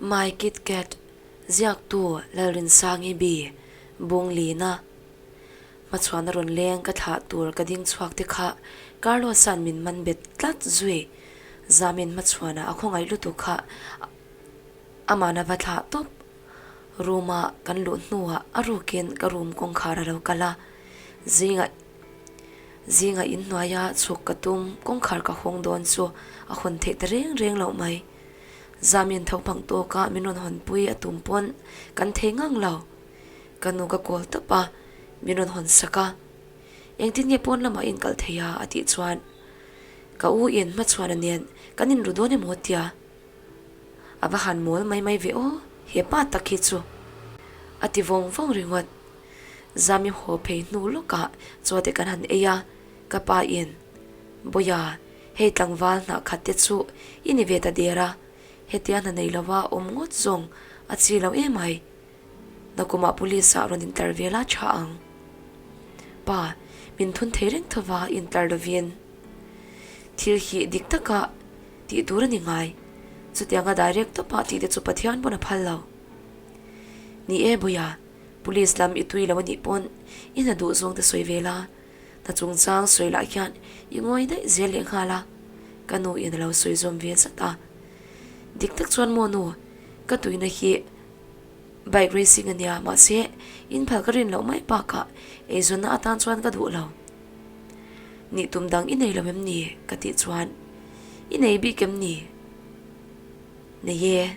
My Kit Kat, Ziaktu Lalrinsangi B, Bunglina. Hmachhuana rawn leng ka thlah tur ka ding chhuak te kha Carlos-a'n min man bet tlat zui. Zamin hmachhuana a khawngaih lutuk kha amahna va thlah tawp. Room-a kan luh hnuah a rukin ka room kawngkhar a lo kal a, zingah zingah inhnuaia chhuk ka tum kawngkhar ka hawng dawn chu a hawn theih ta reng reng loh mai. Zamin tho phang tawka min rawn hawnpui a tum pawn kan thei ngang lo. Ka nu ka call tawp a, min rawn hawn sak a. Engtin nge pawn lamah in kal thei a? a tih chuan ka u in hmachhuana nen kan inru dawn emaw tia. A va han mawl mai mai ve aw, he pa tak hi chu. A ti vawng vawng ringawt. Zami haw phei hnu lawkah chaw te kan han ei a, ka pa in, Bawia, hei tlangval hnah khat te chu i ni ve ta der a, hetia hna nei lova awm ngawt zawng a chi lo em ai. Nakumah police ah rawn intlar ve la tha ang. Pa, min thun thei reng tho va intlar lovin. Thil hi dik taka tih tur a ni ngai. Chutianga direct tawpah tih te chu Pathian pawn a phal lo. Ni e Buia, police lam i tui lo a nih pawn i hna duh zawng te sawi ve la. Hna chungchang sawi lah hian i ngawi daih zel leh nghal a, ka nu in a lo sawi zawm ve zat a. Dik tak chuan maw nu, ka tuina hi Bike racing a nia, mahse inphal ka rin loh mai bakah eizawnna atan chuan ka duh lo. Nih tum dang i nei lo em ni? ka tih chuan, I nei bik em ni? Nei e.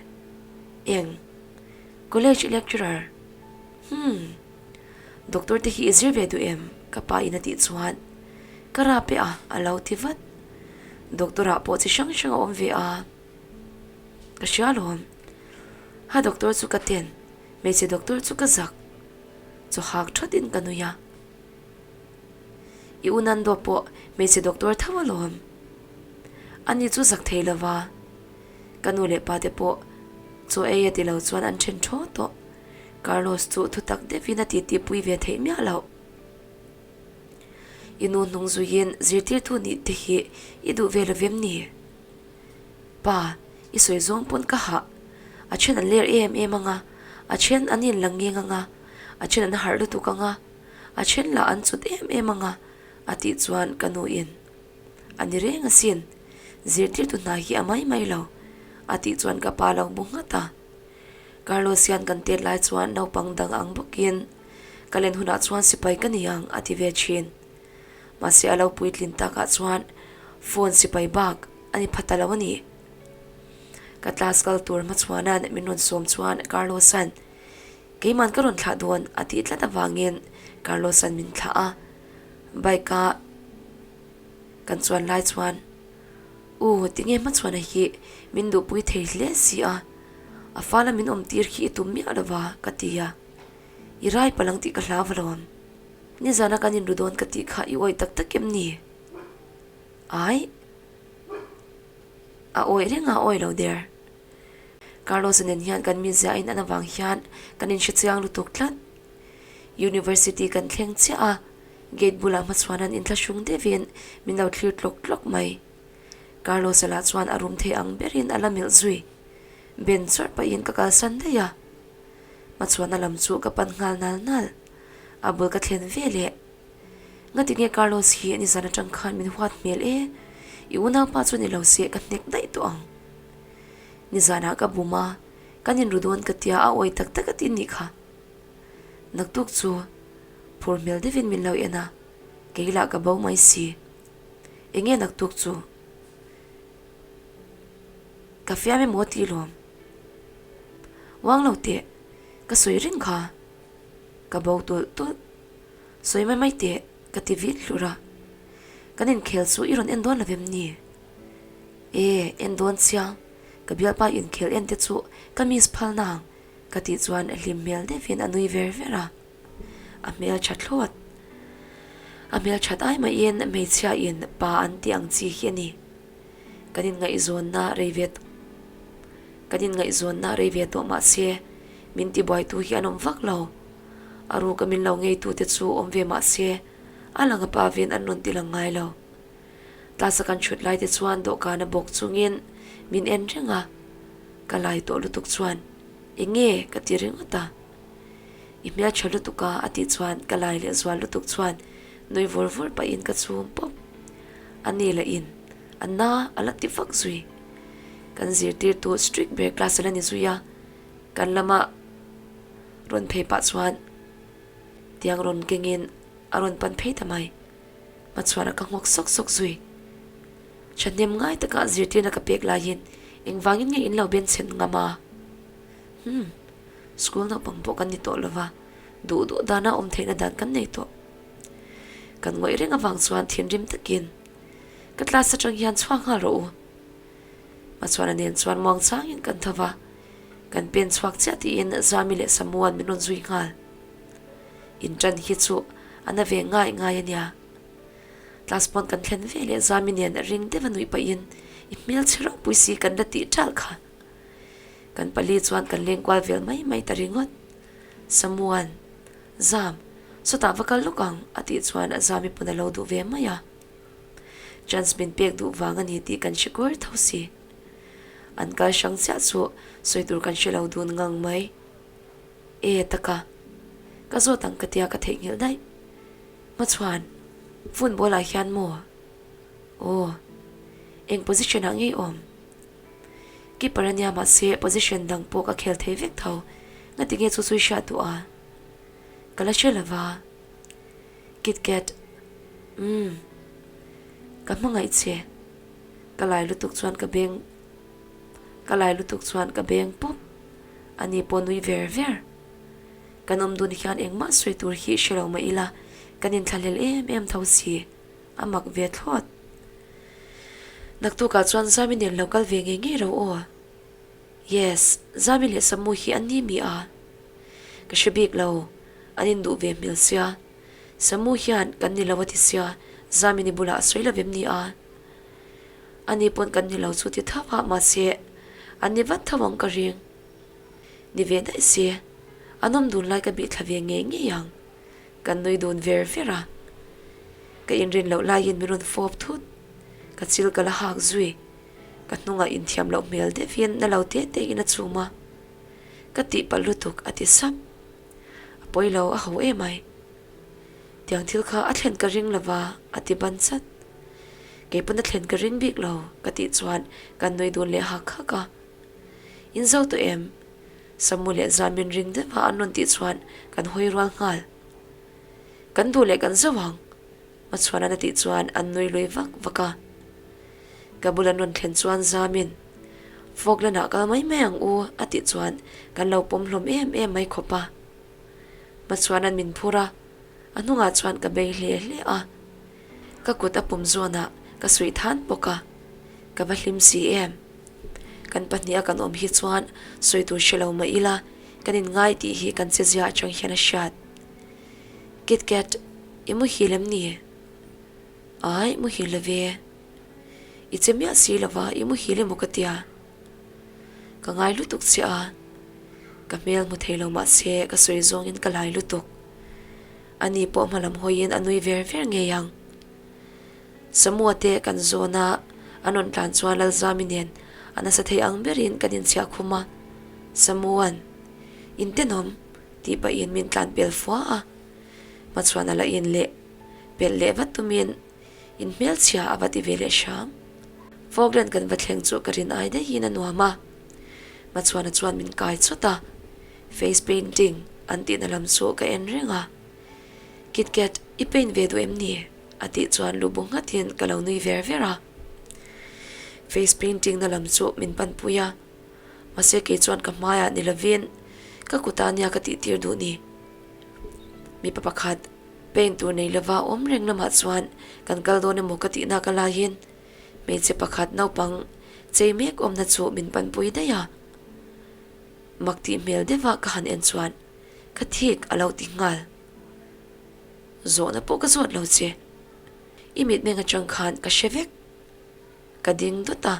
Eng? College lecturer? Hmm. Doctor te hi i zir ve duh em? ka pa in a tih chuan, Ka rap e a, a lo ti vat. Doctor ah pawh chi hrang hrang a awm ve a. Ka hria alawm. Ha doctor chu ka ten, hmeichhe doctor chu ka zak. Chaw hak that in ka nui a. I Unando pawh hmeichhe doctor tho alawm. Ani chu zak thei lova. Ka nu leh pa te pawh chaw ei a ti lo chuan an then thaw tawh. Carlos chu thutak deuhin a titi pui ve theih miah loh. I nu hnung zuiin zirtirtu nih te hi i duh ve lovem ni? Pa, i sawi zawng pawn ka hah. A then an ler em em ang a, a then an in la ngeng ang a, a then an harh lutuk ang a, a then lah an chut em em ang a, a tih chuan ka nu in, A ni reng asin, zirtirtu hna hi a mai mai lo, a tih chuan ka pa lo bu nghat a. Carlos hian kan tet lai chuan naupang dang ang bawkin ka len hunah chuan sipai ka ni ang a ti ve thin. Mahse a lo puitlin takah chuan phone sipai bak a ni pha ta lo a ni. Ka class kal tur hmachhuanan min rawn sawm chuan Carlos-a'n keiman ka rawn thlah dawn a tih tlat avangin Carlos-a'n min thlah a, bike-a kan chuan lai chuan U tinge hmachhuana hi min duhpui thei hle si a, a fala min awm tir khi i tum miah lova ka ti a, i rai palang tih ka hlau alawm. Nizana kan inru dawn ka tih kha i awih tak tak em ni? Ai! A awih reng a, awih lo der. Carlos-a nen hian kan mizia a inan avang hian kan inhre chiang lutuk tlat. University kan thleng chiah a, gate bulah hmachhuan an inthlahrung deuhin min lo thlir tlawk tlawk mai. Carlos-a lah chuan a rum thei ang berin a la melh zui. Ben chawrh pahin ka kalsan daih a. Hmachhuana lam chu ka pan nghal nal nal. A bul ka thlen ve leh. Ngati nge Carlos hi nizan atang khan min huat hmel e, i unaupa chu ni lo se ka hnek daih tawh ang. Nizanah ka bum a, kan inru dawn ka tia a awi tak tak a ti nih kha. Naktuk chu phur hmel deuhin min lo en a, kei lah ka bo mai si. Enge naktuk chu? Ka fiam emaw ti lawm. Uang lo teh, ka sawi reng kha. Ka bo tulh tulh. Sawi mai mai teh, ka ti vit hlur a. Kan inkhel chu i rawn en dawn lo em ni? E, en dawn chiang. Ka bialpa inkhel en te chu ka miss phal nang, ka tih chuan hlim hmel deuhin a nui ver ver a. A hmel tha thlawt. A hmel that ai maiin hmeichhia in pa an tih ang chi hi a ni. Kan inngaihzawnna rei ve Kan inngaihzawnna rei ve tawh mahse min tibuaitu hi an awm vak lo. A ruka min lo ngeitute chu awm ve mahse a lang a pa vin an rawn ti lang ngai lo. Class a kan thut lai te chuan dawhkan a bawk chungin min en reng a. Ka lai tawh lutuk chuan eng nge ka ti ringawt a. I hmeltha lutuk a a tih chuan ka lai leh zual lutuk chuan nui vur vur pahin ka chhum pawp. A ni lah in a na a la ti vak zui. Kan zirtirtu strict ber class a la ni zui a, kan lama rawn phei pah chuan tiang rawn kengin a rawn pan phei ta mai. Hmachhuan a ka nghawk sawk sawk zui. Thahnem ngai taka zirtirna ka pek laiin engvangin nge in lo ben chhen ngam a? Humm, school naupang pawh kan ni tawh lova, duh duh dana awm theihna dan kan nei tawh. Kan ngawih reng avang chuan thinrim takin ka class atang hian chhuak nghal rawh u. Hmachhuana nen chuan muang changin kan tho va, kan pen chhuak chiah tiin Zami leh Samuan min rawn zui nghal. Inṭan hi chu a na ve ngai ngai a nia. Class pawn kan thlen ve leh Zami nen ring deuh a nuih pahin i hmel chhe ropui si kan la tih ṭalh kha. Kan pali chuan kan leng kual vel mai mai ta ringawt. Samuan, Zam, sawtah va kal lawk ang a tih chuan Zami pawn a lo duh ve mai a. Chance min pek duh vang a ni tih kan hre kur tho si. An kal hrang chiah chu sawi tur kan hre lo dun ngang mai. E taka, ka zawt ang ka tia ka theihnghilh daih. Hmachhuan, football ah hian maw? Aw, eng position ah nge i awm? Keeper a nia mahse position dang pawh ka khel thei vek tho, ngati nge chu chu i hriat duh a? Ka la hre lova. KitKat, Umm, ka hmangaih che. Ka lai lutuk chuan ka beng, ka lai lutuk chuan ka beng pawp. Ani pawh nui ver ver. Kan awm dun hian engmah sawi tur hi hre lo mah ila, kan inthlahlel em em tho si, a mak ve thlawt. Naktukah chuan Zami nen lo kal ve ngei ngei ro aw. Yes, Zami leh Samu hi an ni mi a. Ka hre bik lo, an induh ve hmel sia. Samu hian kan ni lo a ti sia, Zami ni bulah a sawi lo vem ni a. Ani pawn kan ni lo chu ti tho a, mahse an ni vat tho ang ka ring. Ni ve daih si, an awm dun lai ka bih thla ve ngei ngei ang. Kan nui dun ver ver a. Ka inrin loh laiin min rawn fawp thut. Ka chil ka la hak zui. Ka hnungah inthiam loh hmel deuhin na lo te te in a chum a. Ka tihpalh lutuk a ti sap. A pawi lo a ho emai. Tiang thil kha a thlen ka ring lova a ti ban chat. Kei pawn a thlen ka ring bik lo ka tih chuan kan nui dun leh hak hak a. In zo tawh em? Samu leh Zan min ring deuh a an rawn tih chuan kan hawi rual nghal. Kan duh leh kan zo ang Hmachhuan an a tih chuan an nui lui vak vak a. Ka bul an rawn thlen chuan Zamin Falkland ah kal mai mai ang u a tih chuan kan lo pawm hlawm em em mai khawp a. Hmachhuan an min phur a, a hnungah chuan ka bei hle hle a. Ka kut a pum zawnah ka suih than bawk a, ka va hlim si em. Kan pahniha kan awm hi chuan sawi tur hre lo mah ila kan inngai tih hi kan che zia atang hian a hriat. KitKat, i muhil em ni? Ai, muhil lo ve. I che miah si lova i muhil emaw ka tia. Ka ngai lutuk che a, ka hmel hmu thei lo mahse ka sawi zawngin ka lai lutuk. Ani pawh hmalam hawiin a nui ver ver ngei ang. Samua te kan zawn a, an rawn tlan chuan Lalzami nen a nasa thei ang berin kan inchhiah khum a. Samua'n, In tenawm, tih pahin min tlan pel fua a. Hmachhuan a la in leh pelh leh vat tumin in hmelchhia a va ti ve leh hram. Falkland kan va thleng chu ka rin ai daihin a nuam a. Hmachhuana chuan min kai chawt a, face painting an tihna lam chu ka en reng a. KitKat, i paint ve duh em ni? a tih chuan lu bu nghatin ka lo nui ver ver a. Face painting na lam chu min panpui a, mahse kei chuan ka hmaiah ni lovin ka kutah nia ka tih tir duh ni. Mipa pakhat paint tur nei lova awm reng lamah chuan kan kal dawn emaw ka tihna ka laiin hmeichhe pakhat naupang chei mek awmna chu min panpui daih a. Mak tih hmel deuha ka han en chuan ka thik a lo ti nghal. Zawhna pawh ka zawt lo che. I mitmeng atang khan ka hre vek. Ka ding dawt a,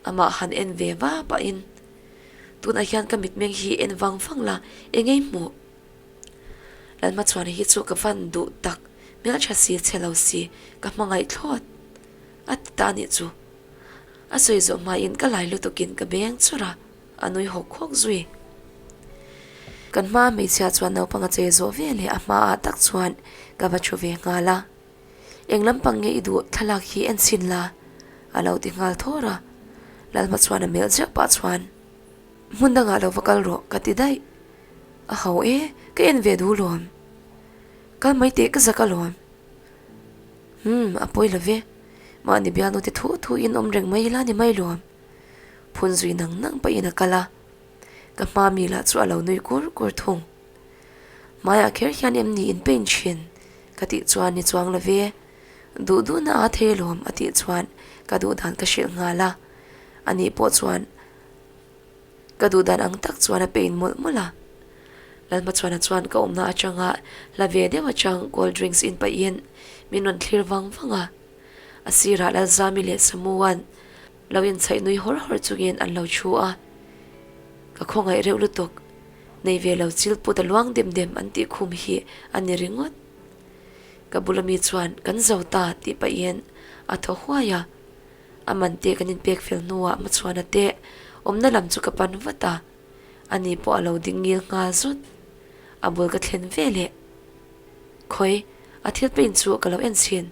amah han en ve va pahin, Tunah hian ka mitmeng hi en vang vang la, eng ei hmuh? Lalhmachhuana hi chu ka van duh tak, hmeltha si, chhe lo si, ka hmangaih thlawt. A ti ta anih chu. A sawi zawh hmain ka lai lutukin ka beng churh a. A nui hawk hawk zui. Kan hmaa hmeichhia chuan naupang a chei zawh ve leh a hmaah tak chuan ka va thu ve nghal a. Eng lampang nge i duh thlalak hi en chhin la? A lo ti nghal thawr a. Lalhma chuan a melh zeuh pah chuan, Hmun dangah lo va kal rawh ka ti daih. A ho e, ka en ve duh lawm. Kal mai teh ka zak alawm. Umm, a pawi lo ve. Mahni bialnu te thu thu in awm reng mai ila ni mai lawm. Phun zui nang nang pahin a kal a, ka hma mi lah chu a lo nui kur kur thung. Hmaiah kher hian em ni in paint thin? ka tih chuan ni chuang lo ve. Duh duhna a thei lawm a tih chuan ka duh dan ka hrilh nghal a, ani pawh chuan ka duh dan ang tak chuan a paint mawlh mawlh a. Lalhmachhuana chuan ka awmna atanga hla ve deuh atang cold drinks in pahin min rawn thlir vang vang a, a sirah Lalzami leh Samua'n Lo inchhaih nui hawr hawr chungin an lo thu a, ka khawngaih reuh lutuk. Nei ve lo chil put a luang dem dem an tih khum hi a ni ringawt. Ka bula mi chuan kan zo ta tih pahin a thaw huai a, a man te kan inpek fel hnuah hmachhuana te awmna lam chu ka pan vat a, ani pawh a lo ding ngil nghal zut. A bul ka thlen ve leh. Khawi, a thil pain chu ka lo en chhin,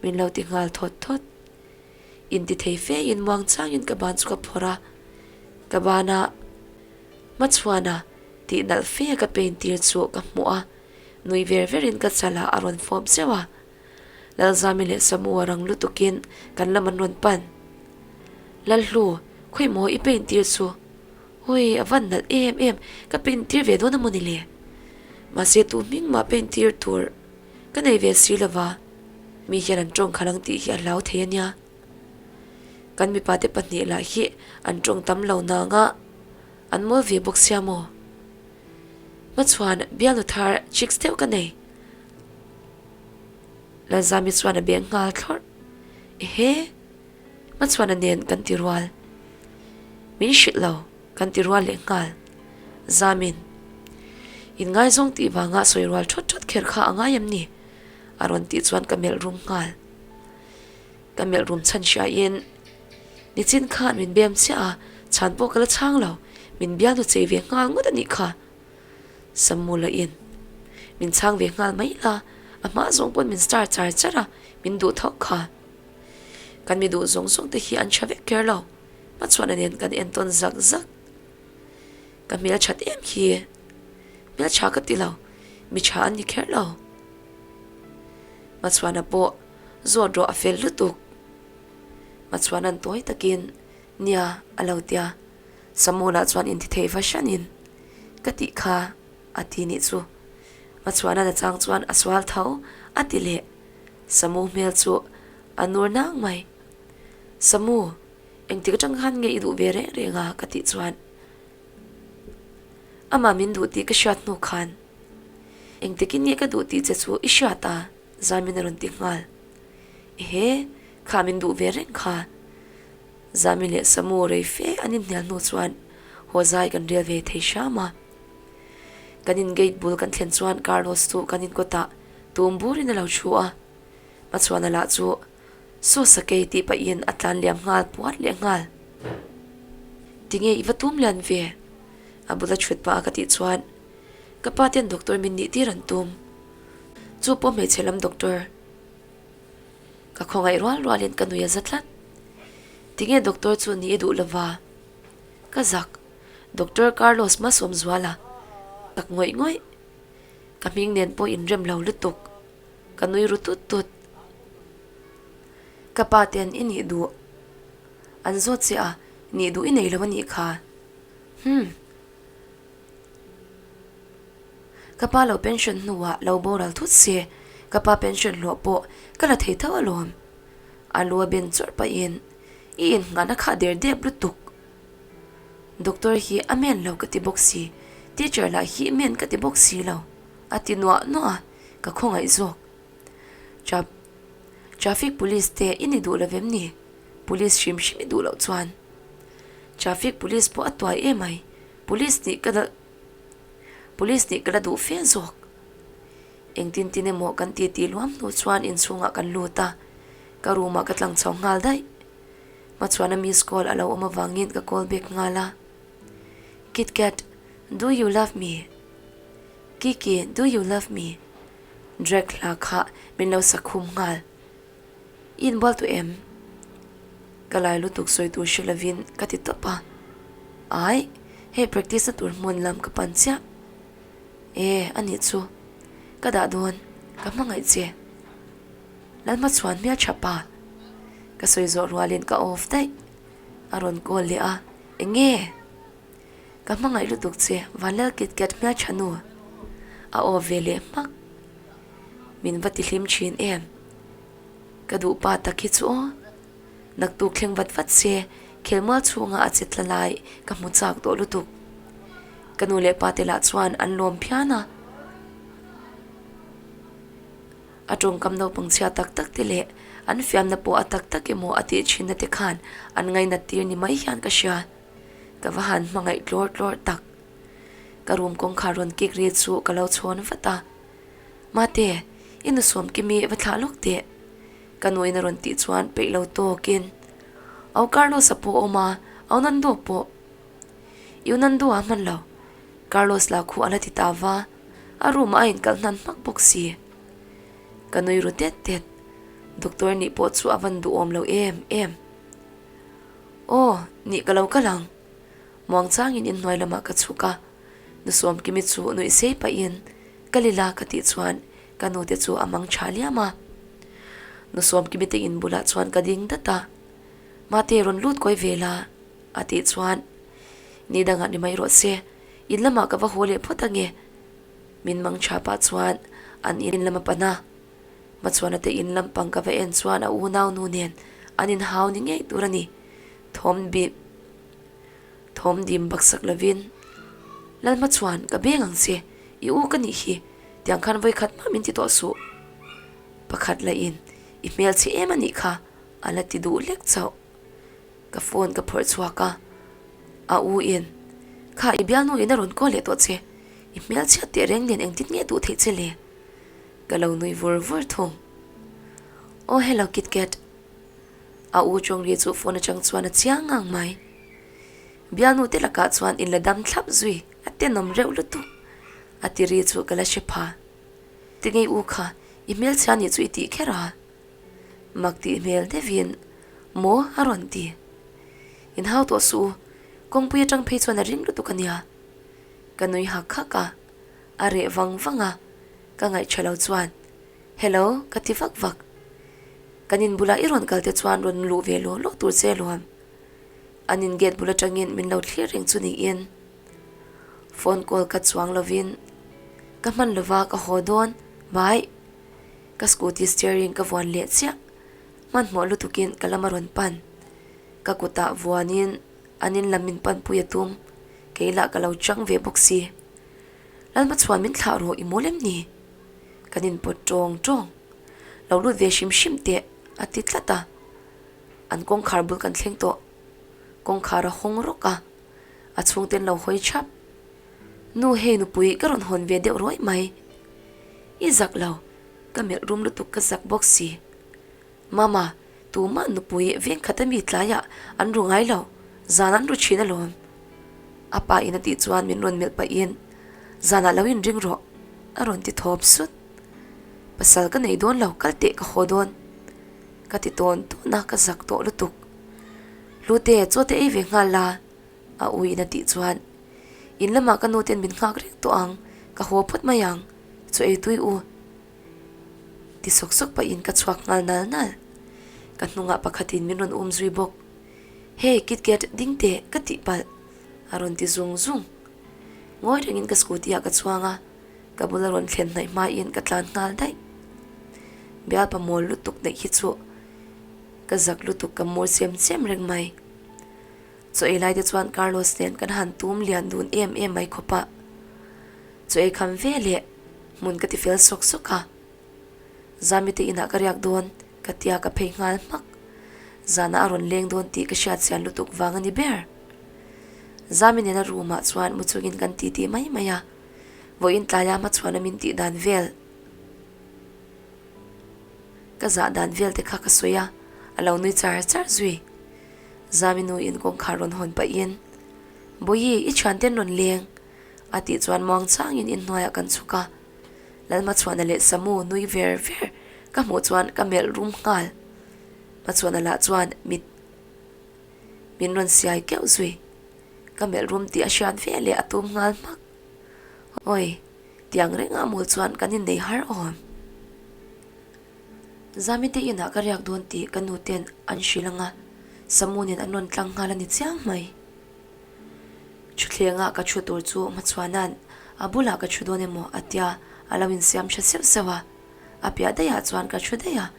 min lo ti nghal thawt thawt. Inti thei fe in muang changin ka ban chu ka phawrh a, ka bana hmachhuana tih nalh fe a ka paint tir chu ka hmuh a, nui ver ver in ka chalah a rawn fawp zeuh a. Lalzami leh Samu a rang lutukin kan lam an rawn pan. Lalhlu, khawi maw i paint tir chu? Ui, a van nalh em em, ka paint tir ve dawn a maw ni le? Mahse tu hming mah paint tir tur Ka nei ve si lova, mi hian an tawng khalh ang tih hi a hlau thei a nia. Kan mipa te pahnih lah hi an tawng tam lo nang a, an mawl ve bawk sia maw? Hmachhuan bialnu thar chicks deuh ka nei. Lalzami chuan a beng nghal thlawrh. Ehe! Hmachhuana nen kan ti rual. Min hrilh lo. Kan ti rual leh nghal. Zamin. In ngaizawng tih vanga sawi rual thawt thawt kher kha a ngai em ni? A rawn tih chuan ka melh rum nghal. Ka melh rum chhan hriain, Nichin khan min bem chiah a, chhan pawh ka la chhang lo, min bialnu chei ve nghal ngawt a nih kha. Samu lahin, Min chhang ve nghal mai la, a hma zawng pawn min star char char a, min duh thawk kha. Kan mi duh zawng zawng te hi an tha vek kher lo. Hmachhuana nen kan entawn zak zak. Ka hmel that em hi. Hmel tha ka ti lo, mi tha an ni kher lo. Hmachhuana pawh zawt rawh a fel lutuk. Hmachhuana'n tawi takin nia a lo tia. Samuel-a chuan intithei va hranin ka tih kha a ti nih chu. Hmachhuana'n a chang chuan a sual tho a ti leh. Samu hmel chu a nur nang mai. Samu, engtik atang khan nge i duh ve reng reng a? ka tih chuan amah min duh tih ka hriat hnu khan engtikin nge ka duh tih che chu i hriat a? Zamin a rawn ti nghal. Ehe, kha min duh ve reng kha. Zami leh Samu rei fe an inhnial hnu chuan haw zai kan rel ve thei hram a. Kan in gate bul kan thlen chuan Carlos chu kan inkawtah tum burin a lo thu a, hmachhuana lah chu Saw sakei tih pahin a tlan liam nghal puat leh nghal. Tinge i va tum lian ve? A bula thut pah a ka tih chuan ka pa ten doctor min nih tir an tum. Chu pawh hmeichhe lam doctor. Ka khawngaih rual rualin ka nui a za tlat. Tinge doctor chu ni i duh lova? Ka zak. Doctor Carlos Masawmzuala tak ngawih ngawih. Ka hming nen pawh inrem lo lutuk. Ka nui ru tut tut. Ka pa ten i nih duh an zawt che a, nih duh i nei lo a nih kha. Humm. Ka pa lo pension hnuah lo boral thut se, ka pa pension hlawh pawh ka la thei tho alawm. A lu a ben chawrh pahin i innghahna kha der dep lutuk. Doctor hi a men lo ka ti bawk si, teacher lah hi men ka ti bawk si lo, a ti nuah nuah a. Ka khawngaih zawk. Tra Traffic police te i ni duh lo vem ni? Police hrim hrim i duh loh chuan. Traffic police pawh a tuai em ai. Police nih ka la Police nih ka la duh fe zawk. Engtin tin emaw kan ti tih luam hnu chuan inchhungah kan lut a, ka room ah ka tlang chho nghal daih. Hmachhuana miss call a lo awm avangin ka call back nghal a. Kitkat, do you love me? Kiki, do you love me? Drake hla kha min lo sak khum nghal. I inbual tawh em? Ka lai lutuk sawi tur hre lovin ka ti tawp a. Ai, hei practice na tur hmun lam ka pan chiah. E, a nih chu. Ka dah dawn, ka hmangaih che. Lalhmachhuan hmel tha pa. Ka sawi zawh rualin ka off daih. A rawn call leh a, Eng nge? Ka hmangaih lutuk che, Vanlal kit ket hmel tha nu. A off ve leh hmak. Min va ti hlim thin em? Ka duh pa tak hi chu aw. Naktuk thleng vat vat se, khelmual chhunga a che tla lai ka hmu chak tawh lutuk. Ka nu leh pa te lah chuan an lawm phian a. A tawngkam naupang chhia tak tak te leh an fiamna pawh a tak tak emaw a tih thinna te khan an ngainat tir ni mai hian ka hria. Ka va han hmangaih tlawr tlawr tak. Ka room kawngkhar rawn kik ri chu ka lo chhawn vat a. Mate, i nu sawm kimi va thlah lawk teh. Ka nuin a rawn tih chuan peih lo tawkin, Au Carlos-a pawh a awm a, au Nando pawh. I u Nando a hman lo. Carlos lah khuh a la ti ta va, a room ah a inkalh hnan hmak bawk si. Ka nui ru tet tet. Doctor nih pawh chu a van duhawm lo em em. Aw, nih ka lo kal ang. Muangchangin inhnuai lamah ka chhuk a. Nusawmkimi chu nuih sei pahin ka lila ka tih chuan ka nute chu a mang tha liam a. Nusawmkimi te in bulah chuan ka ding dat a, Mate rawn lut kawi ve la a tih chuan ni dangah ni mai rawh se, in lamah ka va haw leh phawt ange. Min mang tha pah chuan an in lam a pan a, Hmachhuana te in lampang ka va en chuan a unau nu nen an inhau ni ngei tur a ni, thawm bik. Thawm dim baksak lovin, Lalhma chuan ka beng ang che, i u ka nih hi, tiang khan vawikhat mah min ti tawh suh. Pakhat lahin, I hmel chhe em a nih kha, a la ti duh lek chauh. Ka phone ka phawrh chhuak a, a u in, Kha i bialnu in a rawn call leh tawh che, i hmel chhiat teh reng nen engtin nge duh theih che le? Ka lo nui vur vur thung. Aw hello Kitkat. A u tawngri chu phone atang chuan a chiang ngang mai. Bialnu te lakah chuan in la dam thlap zui a tenawm reuh lutuk a ti ri chu ka la hre pha. Tingei u kha i hmelchhia nih chu i tih kher a? Mak tih hmel deuhin maw a rawn ti. In hau tawh suh u, kawngpui atang phei chuan a ring lutuk a nia. Ka nui hak hak a, a reh vang vang a, ka ngaihṭha lo chuan Hello ka ti vak vak. Kan in bulah i rawn kal te chuan rawn luh ve law law tur che alawm. An in gate bul atangin min lo thlir reng chu niin phone call ka chuang lovin ka hman lova ka haw dawn bye. Ka scooty steering ka vuan leh chiah. Hmanhmawh lutukin ka lam a rawn pan. Ka kutah vuanin an in lam min panpui a tum. Kei lah ka lo chang ve bawk si. Lalhmachhuan min thlah rawh i mawl em ni? Kan inpawt tawng tawng. Lo lut ve hrim hrim teh a ti tlat a. An kawngkhar bul kan thleng tawh. Kawngkhar a hawng rawk a, a chhungte an lo hawi thap. Nu hei nupui ka rawn hawn ve deuh rawih mai. I zak lo, ka melh rum lutuk ka zak bawk si. Mama, tumah nupui vengkhat a mi tlaiah an ru ngai lo, zan an ru thin alawm. A pa in a tih chuan min rawn melh pahin, Zanah lo inring rawh, a rawn ti thawp sut. Pasal ka nei dawn lo, kal teh ka haw dawn. Ka ti tawn tawn a, ka zak tawh lutuk. Hlute, chaw te ei ve nghal la, a u in a tih chuan, In lamah ka nu ten min nghak reng tawh ang, ka haw phawt mai ang, chaw ei tui u. Ti sawk sawk pahin ka chhuak nghal nal nal. Ka hnungah pakhatin min rawn um zui bawk. Hey, Kitkat, ding teh, ka tih palh, a rawn ti zung zung. Ngawi rengin ka scooty ah ka chuang a, ka bula rawn thlen hnaih hmain ka tlan nghal daih. Bialpa mawl lutuk neih hi chu ka zak lutuk ka mur chem chem reng mai. Chaw ei lai te chuan Carlos nen kan han tum lian dun em em mai khawp a. Chaw ei kham ve leh hmun ka ti fel sawk sawk a. Zami te inah ka riak dawn ka tia ka phei nghal hmak. Zanah a rawn leng dawn tih ka hriat chian lutuk vang a ni ber. Zami nena room ah chuan mu chungin kan titi mai mai a. Vawiin tlaia hmachhuana min tih dan vel ka zah dan vel te kha ka sawi a, a lo nui char char zui. Zami nu in kawngkhar rawn hawn pahin. Bawihi, i thianten rawn leng, a tih chuan muang changin inhnuaiah kan chhuk a. Lalhmachhuana leh Samu nui ver ver ka hmuh chuan ka melh rum nghal. Hmachhuana lah chuan mit min rawn siai keuh zui. Ka melh rum tih a hriat ve leh a tum nghal hmak. Awi, tiang renga mul chuan kan innei har awm. Zami te inah ka riak dawn tih ka nu ten an hrilh anga Samu nen an rawn tlang nghal a ni chiang mai. Thutthlengah ka thu tur chu Hmachhuana'n a bulah ka thu dawn emaw a tia a lo insiam tha seuh seuh a, a piah daihah chuan ka thu daih a,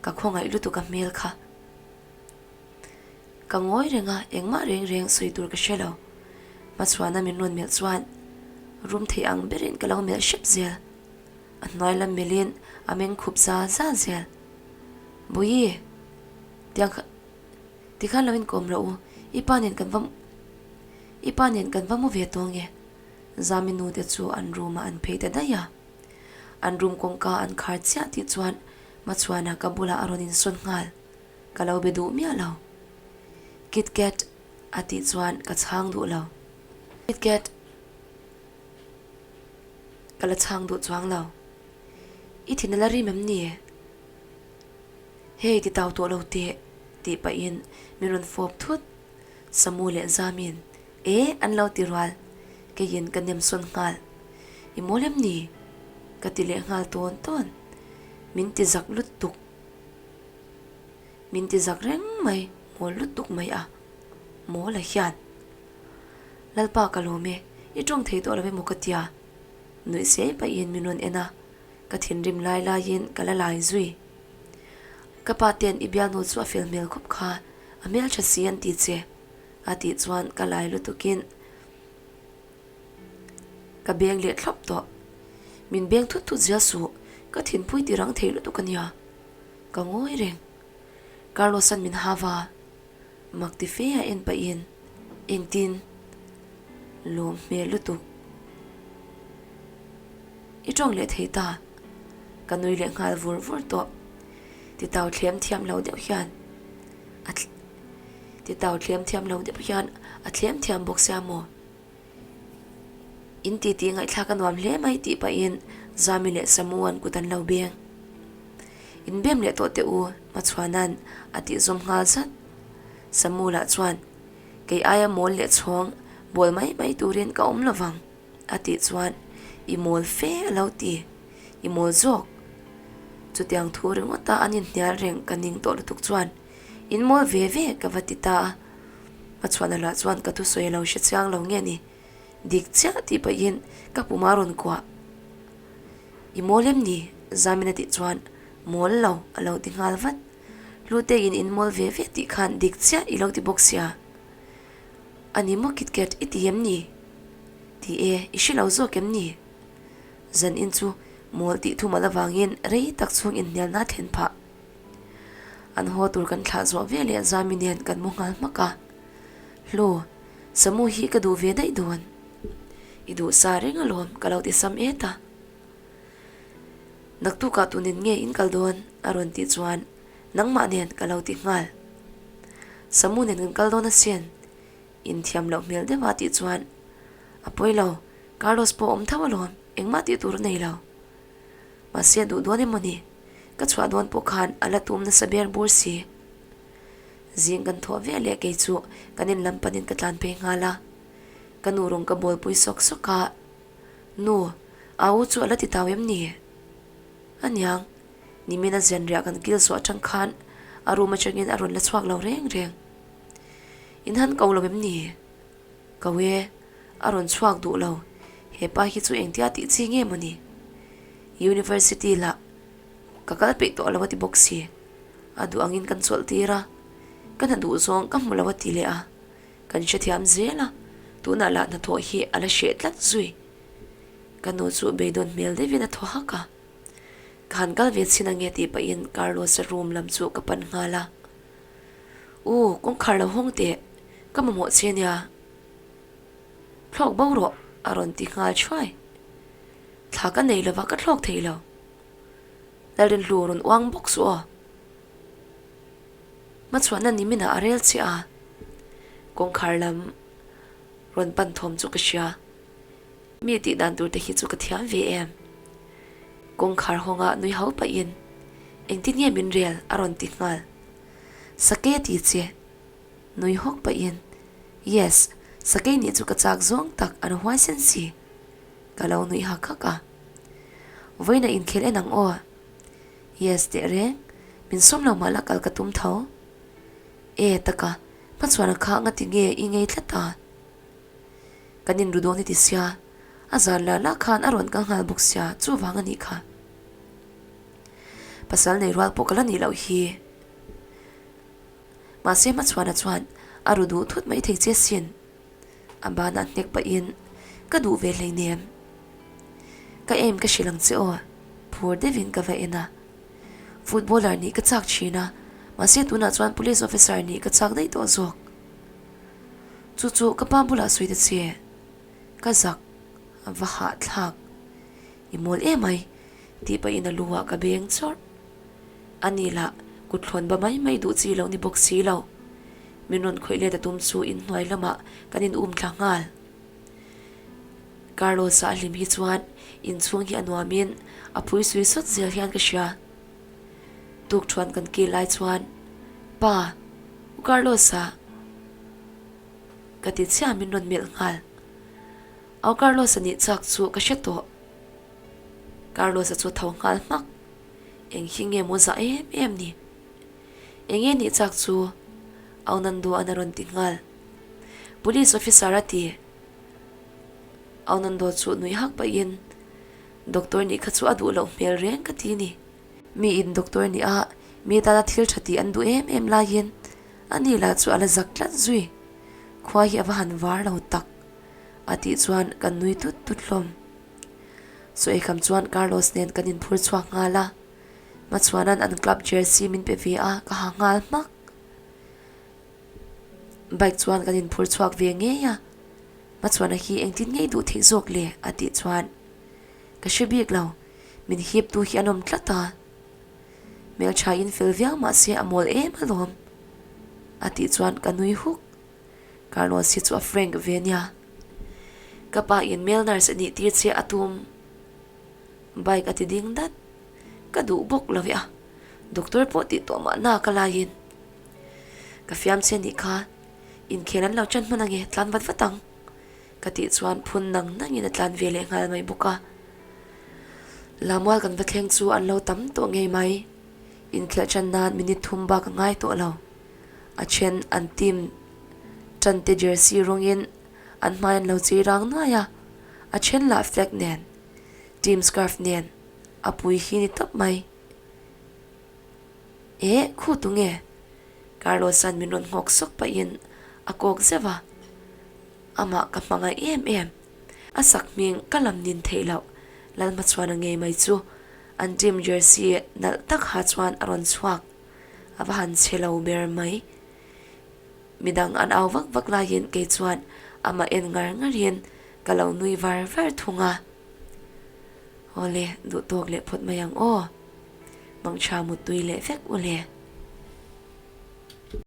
ka khawngaih lutuk a hmel kha. Ka ngawi reng a, engmah reng reng sawi tur ka hre lo. Hmachhuana min rawn melh chuan rum thei ang berin ka lo melh hrep zel. A hnuai lam melhin a meng khup za za zel. Bawihi, tiang kha tikhan lo inkawm rawh u, i pa nen kan va i pa nen kan va mu ve tawh nge? Zami nu te chu an room ah an phei ta daih a. An room kawngka an khar chiah tih chuan Hmachhuana ka bulah a rawn insawn nghal. Ka lo be duh miah lo. Kit Kat a tih chuan ka chhang duh lo. Kit Kat. Ka la chhang duh chuang lo. I thin a la rim em ni? Hei ti tau tawh lo teh, tih pahin min rawn fawp thut. Samu leh Zamin, E, an lo ti rual. Keiin ka nem sawn nghal. I mawl em ni? Ka ti leh nghal tawn tawn. Min ti zak lutuk. Min ti zak reng mai, mawl lutuk mai a. Mawl a hian. Lalpa ka lawm e, i tawng thei tawh lo emaw ka tia. Nuih sei pahin min rawn en a, ka thinrim lai laiin ka la lai zui. Ka pa ten i bialnu chu a fel hmel khawp kha, a hmeltha si an ti che, a tih chuan ka lai lutukin ka beng leh thlawp tawh. Min beng thut thut zel suh, ka thinpui ti rang thei lutuk a nia. Ka ngawi reng. Carlos-a'n min hava. Mak ti fe a en pahin engtin lawm hmel lutuk i tawng leh thei ta, ka nui leh nghal vur vur tawh. Titau thlem thiam lo deuh hian a titau thlem thiam lo deuh hian a thlem thiam bawk sia maw? In titi ngaihthlak a nuam hle mai tih pahin Zami leh Samu an kut an lo beng. In bem leh tawh teh u, Machhuana'n a tih zawm nghal zat. Samu lah chuan, Kei aia mawl leh chhawng bawl mai mai turin ka awm lovang, a tih chuan, I mawl fe a lo ti, i mawl zawk. Chutiang thu ringawta an inhnial reng ka ning tawh lutuk chuan, In mawl ve ve ka va ti ta a. Machhuana lah chuan ka thusawi a lo hre chiang lo nge ni? Dik chiah tih pahin ka puma rawn kuah. I mawl em ni? Zamin a tih chuan mawl lo a lo ti nghal vat. Hluteiin in mawl ve ve tih khan dik chiah i lo ti bawk sia. A ni maw KitKat i ti em ni? Ti e, i hre lo zawk em ni? Zanin chu mawl tih thumal avangin rei tak chhung inhnialna a thlen phah. An haw tur kan thlah zawh ve leh Zami nen kan mu nghal hmak a. Hlu, Samu hi ka duh ve daih dawn. I duh sa reng alawm ka lo ti sam et a. Naktukah tunin nge in kal dawn? a rawn tih chuan nangmah nen ka lo ti nghal. Samu nen kan kal dawn asin, inthiam loh hmel deuh a tih chuan a pawi lo, Carlos pawh awm tho alawm, engmah tih tur a nei lo. Mahse a duh dawn emaw ni? Ka chhuah dawn pawh khan a la tum nasa ber bur si. Zing kan thawh ve leh kei chu kan in lam panin ka tlan phei nghal a. Ka nu rawng ka bawlpui sawk sawk a, Nu, a u chu a la ti tau em ni? Aniang, nimin a zianriah kan kil zawh atang khan a room atangin a rawn la chhuak lo reng reng. In han ko lo em ni? Ko e, a rawn chhuak duh lo, hepa hi chu engtia tih chi nge maw ni? University lah ka kal peih tawh lo a ti bawk si. A duh angin kan chawlh tir a, ka hna duh zawng ka hmu lo a ti leh a, kan hrethiam zel a, tunah lah hnathawh hi a la hreh tlat zui. Ka nu chu beidawn hmel deuhin a thaw hak a, ka han kal ve chhin ange tih pahin Carlos-a room lam chu ka pan nghal a, U, kawngkhar lo hawng teh, ka mamawh che nia. Thlawk bo rawh a rawn ti nghal thuai. Thla ka nei lova ka thlawk thei lo. Lalrinhlu rawn uang bawk suh aw. Hmachhuahna niminah a rel chiah a, kawngkhar lam. Rawn pan thawm chu ka hria. Mi tih dan tur te hi chu ka thiam ve em? Kawngkhar hawnga nui ho pahin engtin nge min rel a rawn ti nghal. Sake ti che. Nui hawk pahin Yes, sakei nih chu ka chak zawng tak an huaisen si. Ka lo nui hak hak a. Vawiin a inkhel en ang aw. Yes teh reng, min sawm lo mah la kal ka tum tho. E taka, hmachhuana kha ngati nge i ngei tlat a? Kan inru dawn i ti sia, a zan la la khan a rawn kal nghal bawk sia, chuvang a nih kha. Pasal nei rual pawh ka la nih loh hi. Mahse hmachhuana chuan a ru duh thut mai thei che sin. A banah hnek pahin ka duh ve hleinem. Ka aim ka hrilh ang che aw, phur deuhin ka va en a. Footballer nih ka chak thin a, mahse tunah chuan police officer nih ka chak daih tawh zawk. Chu chu ka pa bulah sawi ta che, ka zak a va hahthlak. I mawl emai tih pahin a lu ah ka beng chawrh. A ni lah kut thlawn ba mai mai duh chi lo ni bawk si lo. Min rawn khawih let a tum chu inhnuai lamah kan in um thla nghal. Carlos-a a hlim hi chuan inchhung hi a nuamin a phui sui sawt zel hian ka hria. Tukthuan kan kil lai chuan, Pa, U Carlos-a ka ti chiah min rawn melh nghal. Au Carlos-a nih chak chu ka hre tawh. Carlos-a chu a tho nghal hmak. Eng hi nge maw zah em em ni? Eng nge nih chak chu? Au Nando-a'n a rawn ti nghal. Police officer a ti. Au Nando chu nui hak pahin, Doctor nih kha chu a duh loh hmel reng ka ti ni. Mi in doctor nih a, mi tana thil tha tih an duh em em laiin ani lah chu a la zak tlat zui. Khua hi a va han var lo tak a tih chuan kan nui tut tut hlawm. Chaw eikham chuan Carlos nen kan inphur chhuak nghal a, Hmachhuana'n an club jersey min pe ve a, ka ha nghal hmak. Bike chuan kan inphur chhuak ve ngei a, Hmachhuana hi engtin ngei duh theih zawk le a tih chuan ka hre bik lo, min hip tu hi an awm tlat a, hmeltha in fel viau mahse a mawl em alawm a tih chuan ka nui huk. Carlos hi chu a frank ve nia. Ka pa in male nurse a nih tir che a tum. Bike a ti ding dat. Ka duh bawk lo e a. Doctor pawh tih tawh mah na ka laiin. Ka fiam che nih kha. Inkhel an lo chan hman ange tlan vat vat ang. Ka tih chuan phun nang nangin a tlan ve leh nghal mai bawk a. Lamual kan va thleng chu an lo tam tawh ngei mai. Inkhelh chan nan minute thum bak a ngai tawh lo. A then an team tan te jersey rawngin an hmai an lo chei rang nuai a, a then lah flag nen, team scarf nen a pui hi ni tawp mai. Eh, khu tunge? Carlos-a'n min rawn nghawk sawk pahin a kawk zeuh a, amah ka hmangaih em em. A sak hming ka lam nin theih loh Lalhmachhuana ngei mai chu an team jersey nalh tak ha chuan a rawn chhuak. A va han chhe lo ber mai. Midang an au vak vak laiin kei chuan amah en ngar ngarin ka lo nui var var thung a. Awle, duh tawk leh phawt mai ang aw. Mangtha muttui leh vek u le.